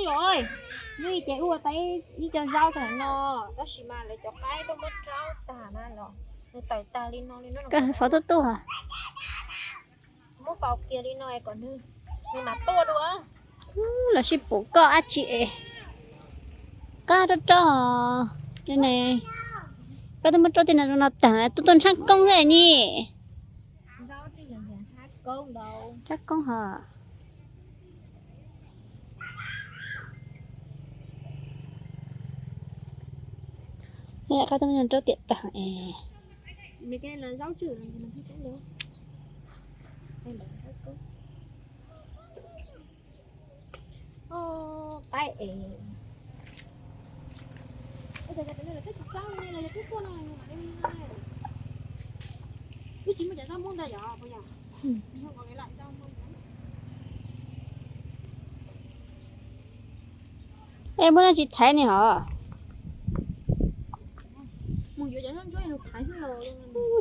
Oj, nws ces ua tau ib co zaub tam no, tab sis mas lawv cov qaib tuaj muab rhaub tag na los nws tawm tag li no li no. Koj xov tuaj tuaj. Muab faus kiag li no kom nws, nws mam tuaj dua. Los sib pum koj dab tsi es. Qab roj roj. Koj twb muab roj tej no zoo no tag, tuaj tuaj ntshab koob nyi. Ntshab koob hos. Qab twb muab roj tiam tag es. Es muaj dab tsi thaiv ne hos?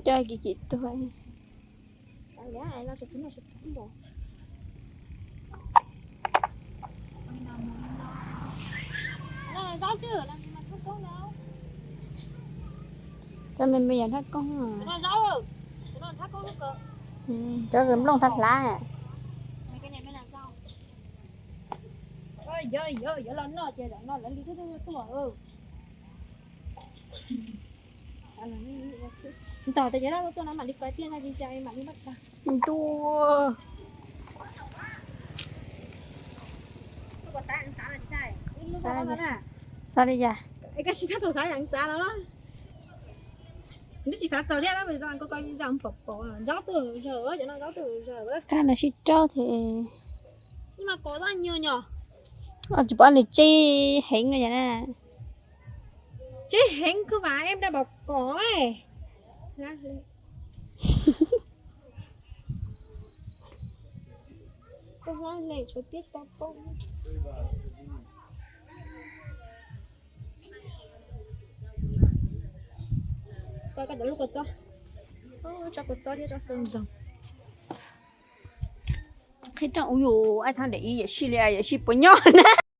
Cov kim kim tuag. Cov me me yog nrhab koob. Cov nplooj hlab hlab. Ntog tias cov no tuaj no mam li kov tiaj, ntuj. Xav li cas? Qab no sib raub thiab. Tsis pom li tseb heev no yog na. Tseb heev kawg mas em da pom kom. Tso kua txob thiab tso xav ntxoog. Qhib rooj ub yus, ab thab daim ib yawm sij li, yawm sij puas nyob na.